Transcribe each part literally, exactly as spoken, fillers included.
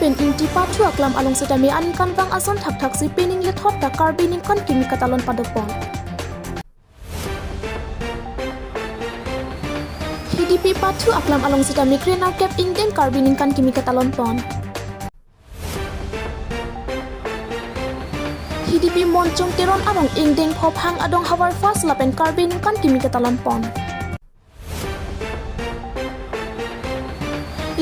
Ingti pathu aklam along sitame aningkanvang ason thakthaksi pening lethot ta Karbi ningkan kimi katalon padopon. Hidipi pathu aklam along sitame krenerkep ingdeng Karbi ningkan kimi katalonpon. Hidipi Monchong Teron arong ingdeng phophang adong havar fast lapen Karbi ningkan kimi katalonpon.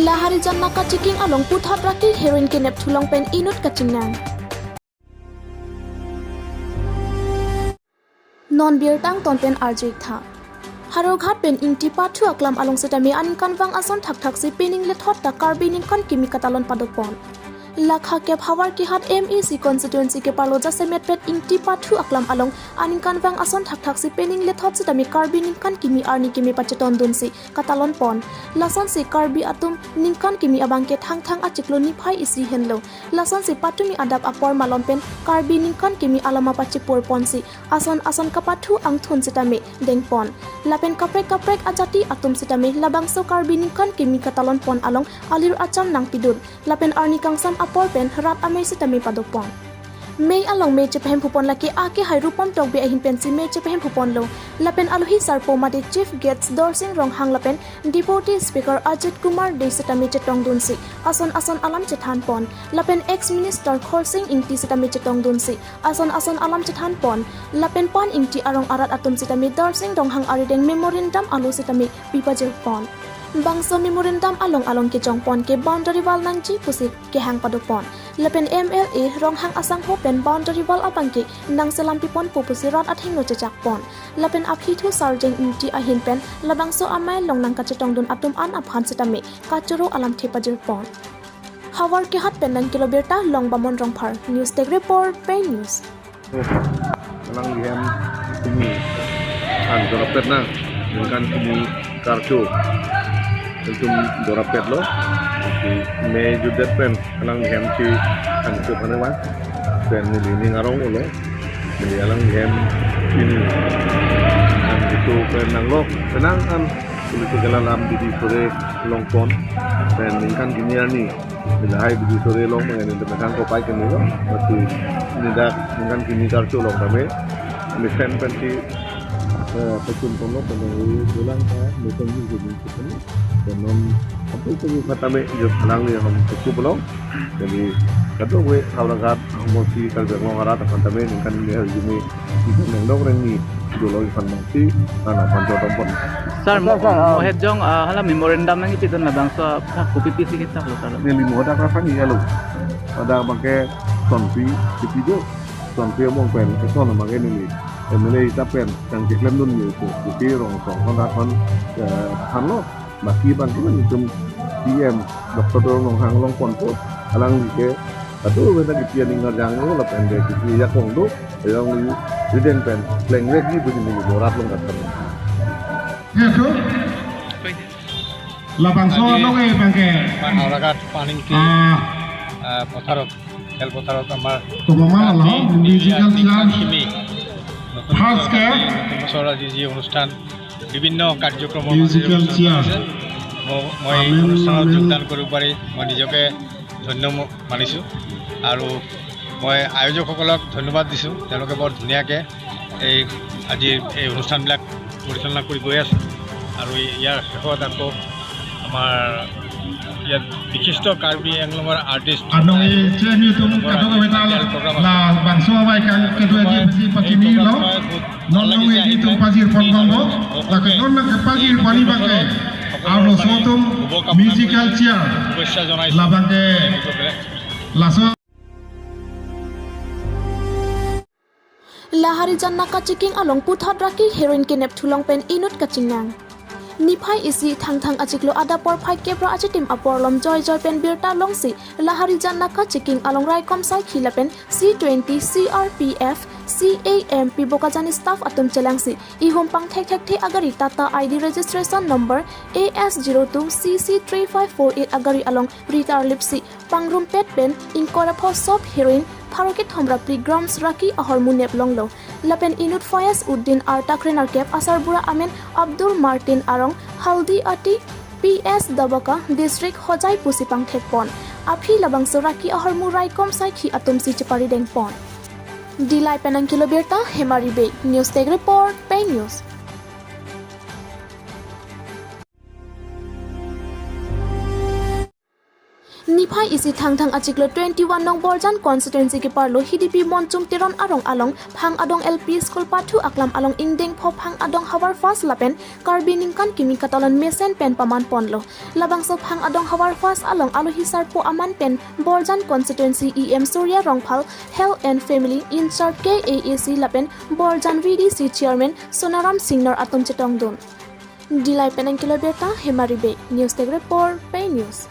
Laharijan Naka Checking along puthot raki heroin kenep thulong pen inut kachingnang. Non birta angton pen arju-ik tha. Howraghat pen Ingti pathu aklam along sitame aningkanvang ason thakthaksi pening lethot ta Karbi ningkan kimi katalon padopon. Lakha kep havar kehat M A C constituency keparlo jasemet pen Ingti pathu aklam along aningkanvang ason thakthaksi pening lethot sitame Karbi ningkan kimi arni kimi pachetondunsi katalonpon. Lasonsi Karbi atum ningkan kimi abangke Thangthang achiklo niphai isi henlo. Lasonsi patumi adap apor malom pen Karbi ningkan kimi alama pachipurponsi ason ason kapathu angthun sitame dengpon. Lapen kaprek kaprek ajati atum sitame labangso Karbi ningkan kimi katalonpon along alir acham nangpidun. Lapen arni kangsam apor pen rat amei sitame padopon. Mei along mei chepehem phupon lake akehai Rupam Tokbi ahin pensi mei chepehem phuponlo. Lapen alohi sarpo mate Chief Guest Dorsing Ronghang lapen Deputy Speaker Ajit Kumar Dey sitame chetongdunsi ason ason alam chethanpon. Lapen ex Minister Khorsing Ingti sitame chetongdunsi ason ason alam chethanpon. Lapen pan Ingti arong arat atum sitame Dorsing Ronghang arideng memorandum alo sitame pipajirpon. Bangso memorandum along along kejongpon ke boundary wall nangji pusi kehang padopon. Lapen M L A Ronghang asangho pen boundary wall abangke nangselampiponpo pusi rat athengno chejakpon. Lapen aphi thu Sarjeng Ingti ahin pen labangso amei along nangkachetongdun atum an aphan sitame kachoro alamthe pajirpon. Havar kehat pen nangkelo birta Longbamon Rongphar, News Desk Report, Pei News. Alang hem kimi an dorapet nang, ningkan kimi karcho. Itum dorapetlo. Mei jutdet pen alang hem si an ke panewan. Pen neli ning arong ulo. Neli alang hem kimi an itu pen nanglok. Penang an political alam bidi sore longpon. Pen ningkan kimi arni lahai bidi sore long mengenai tentang kopai kami lo. Mati nidak ningkan kimi karcho long kami. Mesen pensi, eh, pachunpon lo pen neli dolang ka mesen ini jadi kita ni. Dan non apa itu kata me jod alang ni ham cukup lo. Jadi kadokave Howraghat, Howraghat, Karbi Anglong arat akan tame ningkan ini hari ini nengdok rengni dolo ikan mati, anak panco tompon. Sir, mo, sir, sir, ah. Mo het jong, ah, hala memorandum nangkipidun labangso, ah, kopi pisi kita lo, sir. Neli mo dak rasa ni ya lo. Ada pakai sonpi, kopi jo. Sonpi among pen, eh, son pakai neli. M L A ita pen, yang diklemdun ni itu. Kopi rong song, kon rat kon, eh, han lo. Maki bang kiman itum P M Doctor Tuliram Ronghang longponpo, alang like, aduh, wena kipi aning ngarjang lo, lapen de kipi ya kong do, yang rideng pen, pleng regi begini, borat long katan. Gitu. Labangso, aji, long eh bangke. Howraghat pan Ingti, ah, ah, পথাৰত, খেলপথাৰত আমাৰ তো মামা লাও, আজি musical এই chair। আমি নতুন first বছৰ, কে? নতুন বছৰ আজি যি অনুষ্ঠান, বিভিন্ন কাৰ্যক্ৰমৰ মাজেৰে musical chair। মই, মই এই অনুষ্ঠানত যোগদান কৰিব পাৰি মই নিজকে ধন্য ম-, মানিছোঁ। আৰু মই আয়োজকসকলক ধন্যবাদ দিছোঁ, তেওঁলোকে বৰ ধুনীয়াকৈ এই আজিৰ এই অনুষ্ঠানবিলাক পৰিচালনা কৰি গৈ আছে। আৰু ইয়াৰ শেষত আকৌ আমাৰ ইয়াত বিশিষ্ট কাৰ্বি আংলঙৰ artist, ano, eh, chair ni tum kadokave ta labangso amei kang kedua ji paji pachini lo, non long eh ji tum pajirpon bang bo, lake non lake pajir pani bangke, arloso atum musical chair, labangke, laso. Laharijan Naka Checking along puthot raki heroin kenep thulong pen inut kachingnang. Niphai isi Thangthang achiklo adap porphai kep ra achitim apor lom joijoi pen birta longsi Laharijan Naka Checking along raikom saikhi lapen C twenty C R P F, C A M P Bokajan staff atum chelangsi ihum pangthekthekthe agari Tata I D registration number A S zero two C C three five four eight agari along ritar lipsi pangrumpet pen ingkoi ra pho sop heroin pharo kethom ra phli grams raki ahormu nep longlo. Lapen inut Fayaz Uddin arta krenerkep asarbura amen Abdul Martin arong Haldiati P S Dabaka District Hojai pusi pangthekpon. Aphi labangso raki ahormu raikom saikhi atum si chepari dengpon. Dillai pen nangkelo birta Hemari Bey, News Desk Report, Pei News. Niphai isi Thangthang achiklo twenty-one nong Borjan constituency keparlo Hidipi Monchum Teron arong along Phang Adong L P School pathu aklam along ingdeng pho Phang Adong Havar Fest lapen Karbi ningkan kimi katalon mesen pen paman ponlo. Labangso Phang Adong Havar Fest along alohi sarpo aman pen Borjan constituency E M Surya Rongphar, Health and Family in-charge K A A C lapen Borjan V D C Chairman Sonaram Singnar atum chetongdun. Dillai pen nangkelo birta Hemari Bey, News Desk Report, Pei News.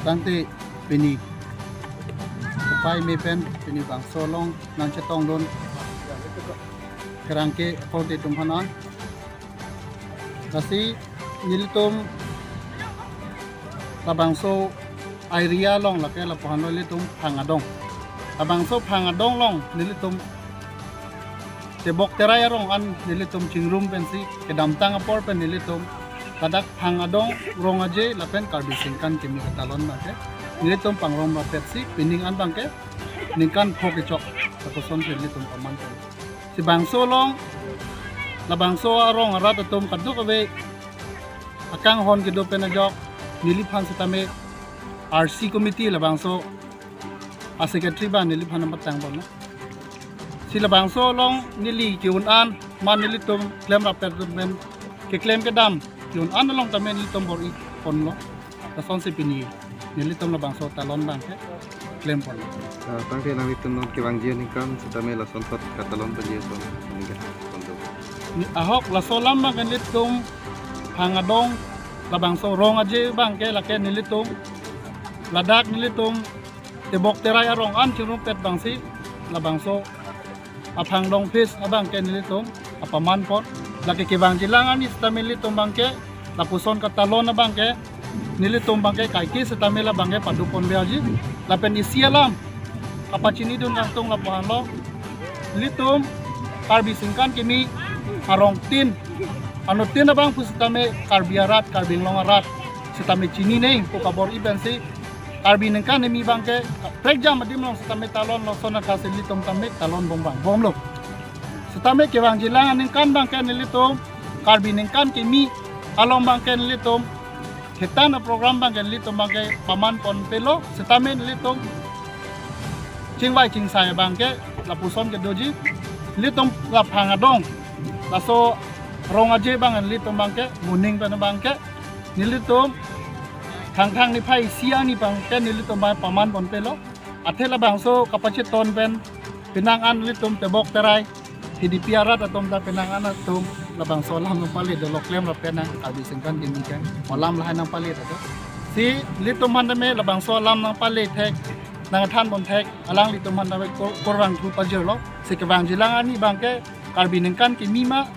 Tangte pini Pai me pen pini bangso along nangchetongdun kerang ke akorte atum aphan an. Lasi nelitum labangso area along lake lapu-an lo nelitum Phang Adong. Labangso Phang Adong along nelitum tebok terai arong an nelitum chingrum pensi kedamtang apor pen nelitum ladak Phang Adong, Rong Aje lapen Karbi ningkan kimi katalon abangke nelitum pangrum rapetsi pining an abangke ningkan pho kechok lapuson pen nelitum paman pen. Si bangso along, labangso arong arat atum kadokave akanghon kedo pen ajok neliphan setame R C committee labangso a secretary abang neliphan nangpatang ponlo. Si labangso along neli ke-un an, man nelitum klem rapet atum pen keklem kedam ke-un an along tame nelitum bor-i ponlo. Lasonsi pini nelitum labangso talon abangke klem ponlo. Ah, tangte nanglitum non kevangji aningkan setame lason thot katalon ponji ason ningkan ponlo. Ni ahok laso alam abangke nelitum Phang Adong, labangso Rong Aje abangke lake nelitum ladak nelitum tebok terai arong an chingrumpet abangsi labangso a Phang Adong Fest abangke nelitum apaman pon. Lake kevangjilang ani setame nelitum abangke lapuson katalon abangke nelitum abangke kaike setame labangke padu ponbia ji. Lapen isi alam kapachinidun kangtung lapu-an lo. Nelitum Karbi ningkan kimi arong tin, anuttin abang pu setame Karbi arat, Karbi Anglong arat setame chinine pu kabor-i pensi Karbi ningkan kimi abangke prekjam adim along setame talon, lason akasi nelitum tame talon bom abang bomlo. Setame kevangjilang aningkan abangke nelitum Karbi ningkan kimi along abangke nelitum hetan a program abangke nelitum abangke paman ponpelo, setame nelitum chingvai chingsai abangke lapuson kedoji. Nelitum la Phang Adong, laso Rong Aje abang nelitum abangke moning pen abangke nelitum Thangthang niphai isi arni abangke nelitum abang paman ponpelo. Athe labangso kapacheton pen penang an nelitum tebok terai Hidipi arat atum ta penang an atum labangso alam nangpale dolo, klem rapet nang Karbi ningkan kimi ke alam lahai nangpale ta. Si nelitum aphan tame labangso alam nangpale thek, nangthan pon thek, alanglitum aphan tame ko-, korang thu pajirlo. Si kevangjilang ani abangke Karbi ningkan kimi ma,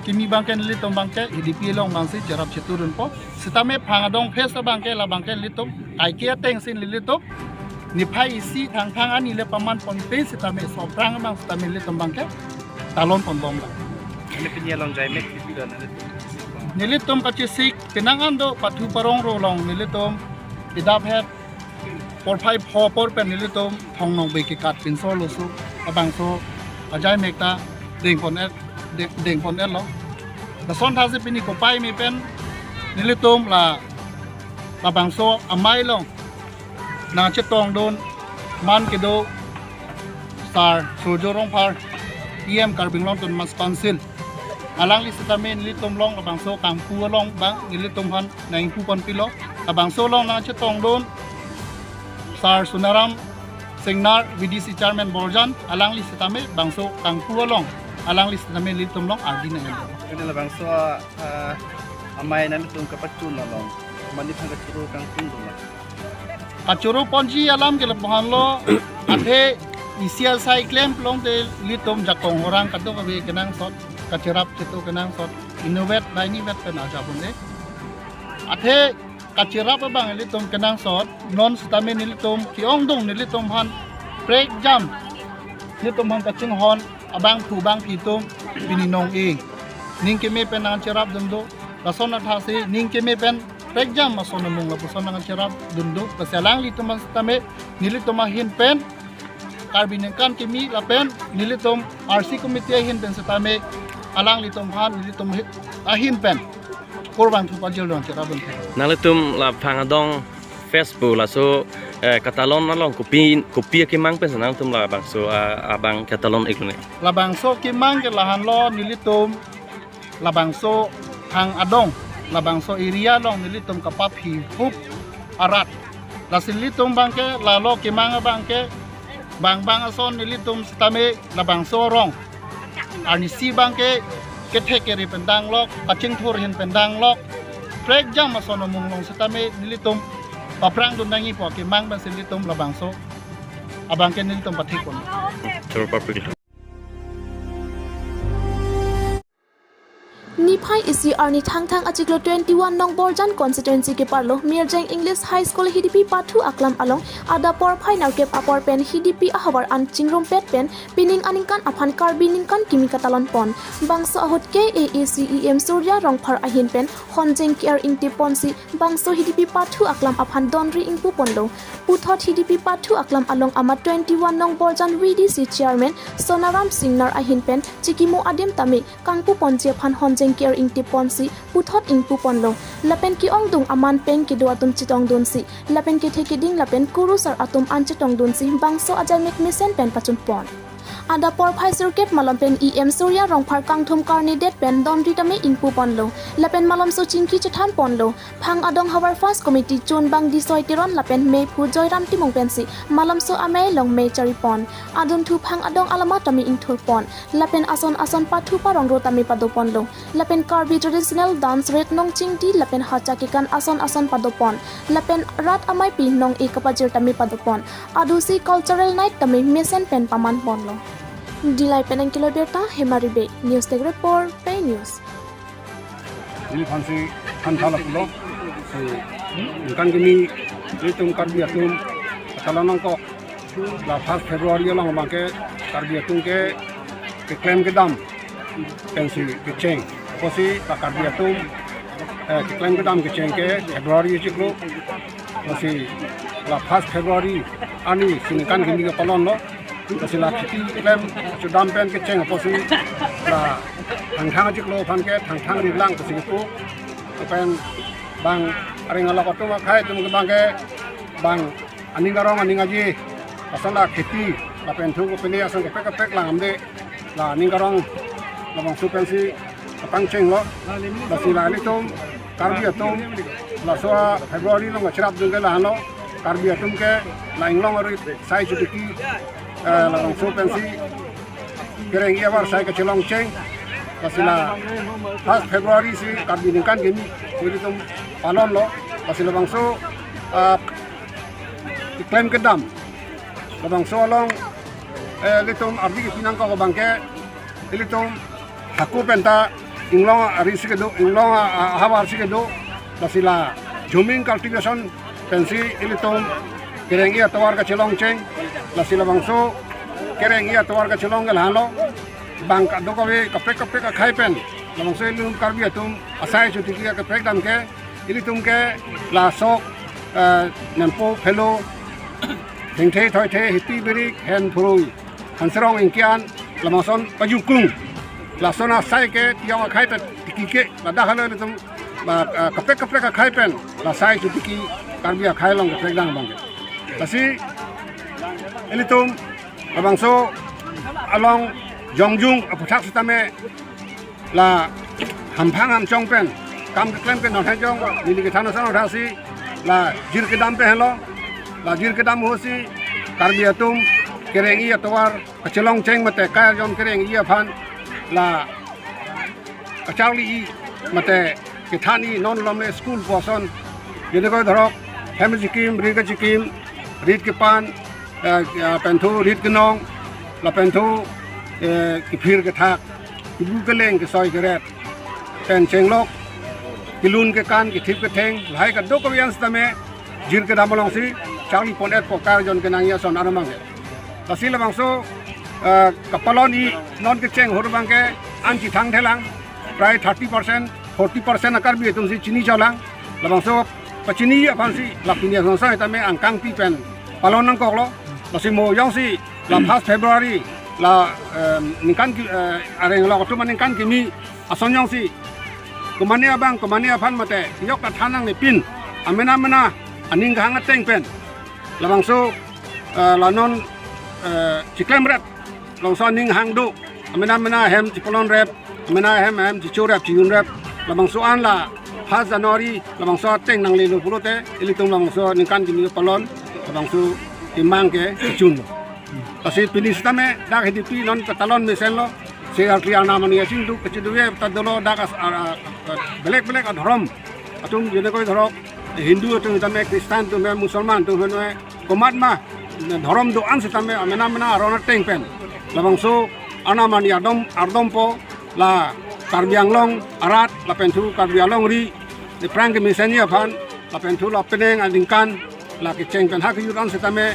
kimi abangke nelitum abangke Hidipi along abangsi cherap cheturunpo. Setame Phang Adong Fest abangke labangke nelitum kaike atengsi nelitum niphai isi Thangthang ani le paman ponpe setame soprang abang setame nelitum abangke talon ponbom la. Ini pini along jaimek itu dan itu. Nelitum kachesik penang an do pathu parong ro along nelitum idap het porphai pho apor pen nelitum Thong Nokbe kekat pinso loso abangso ajaimek ta dengpon et, deng, dengpon etlo. Lason thasi pini kopai me pen nelitum la labangso amei along nangchetongdun man kedo Sar Surjya Rongphar, E M Karbi Anglong Autonomous Council. Alangli setame nelitum along labangso kangpu along abang nelitum aphan nangpu ponpilo. Labangso along nangchetongdun Sar Sonaram Singnar, V D C Chairman Borjan, alangli setame bangso kangpu along alangli setame nelitum along ardi nang. Ini labangso, ah, amei nanglitum kapachun along, mani aphan kachuru kangtung dun la. Kachuru ponji alam ke lapu-an lo, athe isi asai klem plong te nelitum jakong horang kadokave kenangsot, kacherap chetu kenangsot, inutvet ba inutvet pen ajabun de. Athe kacherap abang nelitum kenangsot, non setame nelitum ke-ongdung nelitum aphan prekjam nelitum aphan kachinghon abangphu abangphi atum pini nong-e ning keme pen nangcherapdun do. Lason athasi ning keme pen prekjam ason amung lapuson nangcherap dunduk, lasi alanglitum setame nelitum ahin pen, Karbi Ningkan Kimi lapen nelitum R C committee ahin pen setame alanglitum aphan nelitum hi-, ahin pen kurvangthu pajirlo nangcherap dun. Nanglitum la Phang Adong Festival laso, eh, katalon along kopi, kopi akemang pen si nangtum labangso, ah, abang katalon ik-un-e? Labangso kemang ke lahenlo, nelitum labangso Phang Adong, labangso area along nelitum kapaphi hup arat. Lasi nelitum abangke lalo kemang abangke bang bang ason nelitum setame labangso arong arnisi abangke kethek kere pen danglok, kachingthur ahin pen danglok, prekjam ason amung along setame nelitum paphrang dun nangji pu akemang pensi nelitum labangso abangke nelitum pathekpon. Choro papri. Niphai isi arni Thangthang achiklo twenty-one nong Borjan constituency keparlo Mirjeng English High School Hidipi pathu aklam along adap porphai nerkep apor pen Hidipi ahavar an chingrumpet pen pining aningkan aphan Karbi Ningkan Kimi katalon pon. Bangso ahut K A A C E M Surya Rongphar ahin pen honjeng ke-er ingtiponsi bangso Hidipi pathu aklam aphan donri ingpuponlo. Puthot Hidipi pathu aklam along amat twenty-one nong Borjan V D C chairman Sonaram Singnar ahin pen chikimo adim tame kangpuponji aphan honjeng ke-er ingtiponsi puthot ingpuponlo. Lapen ke-ongdung aman pen kedo atum chetongdunsi lapen kethe keding lapen kurusar atum an chetongdunsi bangso ajaimek mesen pen pachunpon. Adap porphai sirkep malom pen E M Surya Rongphar kangthum karni det pen donri tame ingpuponlo. Lapen malomso chingki chethanponlo. Phang Adong Havar Fast Committee chunbang Disoi Teron lapen mephu Joyram Timung pensi malomso amei along mei charipon. Adunthu Phang Adong alama tame ingthurpon. Lapen ason ason pathu parongro tame padoponlo. Lapen Karbi traditional dance rit nong chingdi lapen hacha kekan ason ason padopon. Lapen rat ameipi nong-e kapajir tame padopon. Adusi cultural night tame mesen pen pamanponlo. Dillai pen Angkilo Birta, Hemari Bey, News Desk Report, Pei News. Neli aphansi than thala pulo. Si, ningkan kimi, itum Karbi atum, katalon nangkok. La first February along abangke Karbi atum ke keklem kedam pensi kecheng. Apotsi la Karbi atum, eh, keklem kedam kecheng ke February achiklo. Lasi la first February arnisi ningkan kimi kapalonlo. Lasi la kheti klem chudam pen kecheng apotsi la Thangthang achiklo aphan ke Thangthang rilang pusi kepu. Lapen bang areng alok atum akhei atum ke abangke bang aning arong aning aji, lason la kheti, lapen thu kopine ason kaprek kaprek lang amde, la aning arong labangso pensi kapangchenglo. Lasi la ilitum Karbi atum laso February along kacherapdun ke lahenlo, Karbi atum ke la inglong arit sai chotiki, eh, labangso pensi kereng-i ahavar sai kachelongcheng. Lasi la first February si Karbi ningkan kimi ilitum palonlo. Lasi labangso, ah, keklem kedam labangso along, eh, ilitum ardi kepi nangkok abangke ilitum hako penta inglong arit si kedo, inglong a, a, ahavar si kedo. Lasi la jhuming cultivation pensi ilitum kereng-i atovar kachelongcheng. Lasi labangso kereng-i atovar kachelong ke lahenlo. Bang kadokave kaprek kaprek akhei pen labangso ilitum Karbi atum asai chotiki kaprek dam ke ilitum ke la sok, eh, nempo phelo, thengthe thoithe, hipi birik, hen phurui, hanserong ingkian, labangson pajukung. Lason asai ke tiang akhei ta tiki ke, ladak halo ilitum, ba, eh, kaprek kaprek akhei pen la sai chotiki Karbi akhei along kaprek dam abangke. Lasi ilitum labangso along jongjung aputhak setame la hamphang hamchong pen kam keklem ke non hejong, neli kethan ason athasi la jir kedam pen henlo. La jir kedam ahutsi Karbi atum kereng-i atovar kachelongcheng mate kai arjon kereng-i aphan la kacharli-i mate kethan-i non malom le school pu ason. Jene ko dhorok hem chikim, rit kachikim, rit kepan, eh, eh, lapen thu rit kenong, lapen thu, eh, kephir kethak, kebu keleng kesoi keret pen chenglok, kelun kekan, kethip ketheng, lahai kadokave an setame jir kedam alongsi charlipon-etpo kai arjon kenangji ason aromang ke. Lasi labangso, eh, kapalon-i non kecheng ahut abangke an chethangthelang, prai thirty percent forty percent a-Karbi atum si chini cholang. Labangso pachini aphan si la pini asonsa tame angkang pi pen palon nangkoklo. Lasi mo jongsi la first February la, em, ningkan ki, eh, areng lo atum aningkan kimi ason jongsi komane abang komane aphan mate yok ta than nangne pin amena mena aning kahang ateng pen labangso, eh, la non, eh, chiklemrep, labangso aning hang do, amena mena ahem chipolonrep, amena ahem ahem chichorep chiyunrep, labangso an la first January labangso ateng nanglelo pulote ilitum labangso ningkan kimi palon labangso imang ke chichun. Lasi pini sitame dak Hidipi non patalon mesenlo, se arti anam ani asing duk kachiduk ta dolo dak as-, a, a, a, belek belek adhorom atum, jenekoi dhorok Hindu atum tame, Kristan atum he, Musalman atum he, noi komat ma dhorom do-an sitame amena mena aron ateng pen labangso anam ani ardom ardompo, la Karbi Anglong arat lapen thu Karbi Anglong ri, ne prang kemesen aphan lapen thu la penang aningkan la kecheng pen ha kejut an sitame,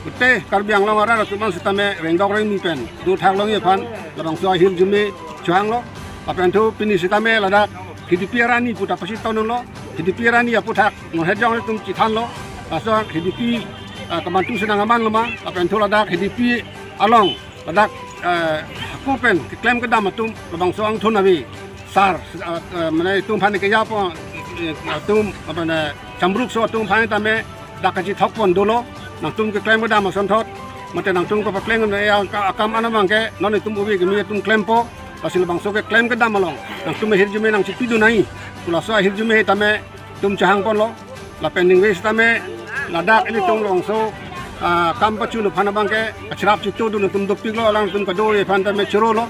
pute Karbi Anglong arat atum an sitame rengdok rengni pen do thak longji aphan labangso ahirjume chohanglo. Lapen thu pini sitame ladak Hidipi arani pu ta pasi tonlo, Hidipi arani aputhak non hejong atum chithanlo, laso Hidipi, ah, kamantu senang aman loma, lapen thu ladak Hidipi along ladak, eh, hako pen keklem kedam atum labangso angthun ave sar, eh, eh, mane itum aphan kejapo, eh, atum, apa na, chamrukso atum aphan tame dak kachithok pon dolo, nangtum keklem kedam asonthot, mate nangtum kapakleng, eh, angka-, akam anam abang ke non itum ove kimi atum klempo, lasi labangso keklem kedam along nangtum ahirjume nangchipidun nai pu laso ahirjume tame itum chahang ponlo. Lapen ningve sitame ladak ilitum labangso, ah, kam pachun aphan abang ke kachrap chitudun atum dopiklo, alangtum kado aphan tame chorolo.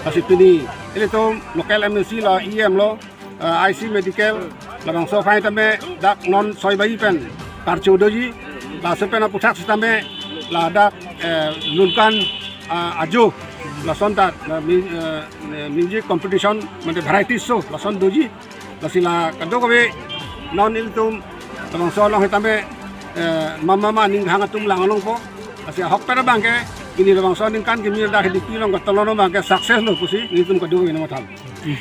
Lasi pini ilitum local M A C lo, E M lo, ah, I C medical, labangso aphan tame dak non soi bai pen karcho doji. Laso pen aputhak sitame ladak, eh, lunkan, ah, ajo lason ta, ah, mu-, eh, music competition, mate variety show lason doji. Lasi la kadokave non ilitum labangso along he tame, eh, mama ma ning hang atum lang along po. Lasi ahok pen abang ke pini labangso ningkan kimi dak Hidipi along katalon abang ke success lo pusi nelitum kadokave nangmatha.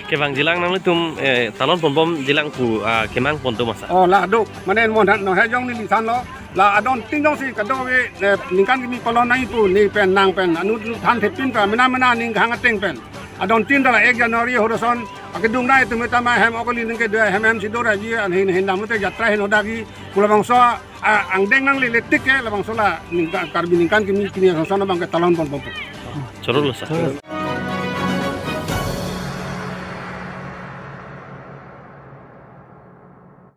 Kevang jilang nanglitum, eh, talon ponbom jilang pu, ah, kemang pon do ma sir? Oh, la do. Mane mo than, non hejong neli thanlo. La adon tin jongsi kadokave, eh, ningkan kimi palon nai pu ne pen nang pen anu than thepin pen amena mena ning hang ateng pen adon tin ta la ek January ahut ason akedung nai atum tame hem okoli ningke dua hem hem si do raji an hin hin dam te jatra hin hodagi pu labangso, ah, angdeng nanglele tik ke labangso la ningkan Karbi ningkan kimi kimi asonson abang ke talon ponbom. Chorolo sir.